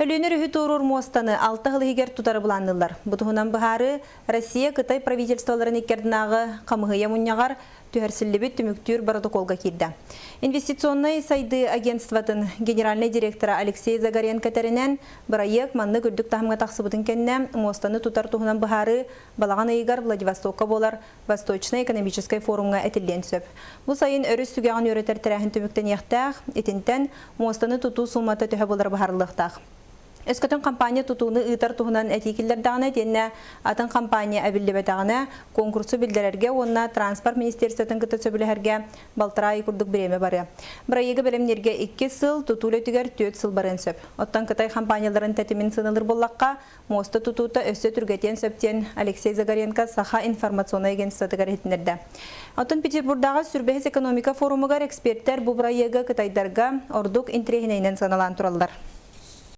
Өлүөнэ өрүһү туоруур муостаны 6 сыл иһигэр тутары былаанныыллар. Бу туһунан быһаарыы Россия Кытай правительстволарын иккэрдинааҕы хамыһыйа мунньаҕар түһэрсиллибит түмүктүүр боротокуолга киирдэ. Инвестиционнай сайдыы агентствотын генеральнай директора Алексей Загоренко этэринэн, бырайыак маннык үрдүк таһымҥа тахсыбытын кэннэ муостаны тутар туһунан быһаарыы балаҕан ыйыгар Владивостокка буолар Восточнай экономическай форумҥа этиллиэн сөп. Бу сайын өрүс түгэҕин үөрэтэр тэрээһин түмүктэниэхтээх, итинтэн муостаны тутуу суумата төһө буолара быһаарыллыахтаах. Өскөтүн компания тутууну ыытар туһунан этии киллэрдэҕинэ итиэннэ атын компания эбиллибэтэҕинэ, конкурсу биллэрэргэ уонна транспорт министерствотын кытта сөбүлэһэргэ балтараа ый курдук бириэмэ барыа. Бырайыагы бэлэмнииргэ 2 сыл, тутуу үлэтигэр 4 сыл барыан сөп. Оттон Кытай компанияларын тэтимин сыаналыыр буоллахха, муоста тутуута өссө түргэтиэн сөп диэн Алексей Загоренко Саха информационнай агентствотыгар иһитиннэрдэ. Оттон Петербурдааҕы 25-ис экономика форумугар эксперттэр бу бырайыагы кытайдарга ордук интэриэһинэйинэн сыаналаан тураллар.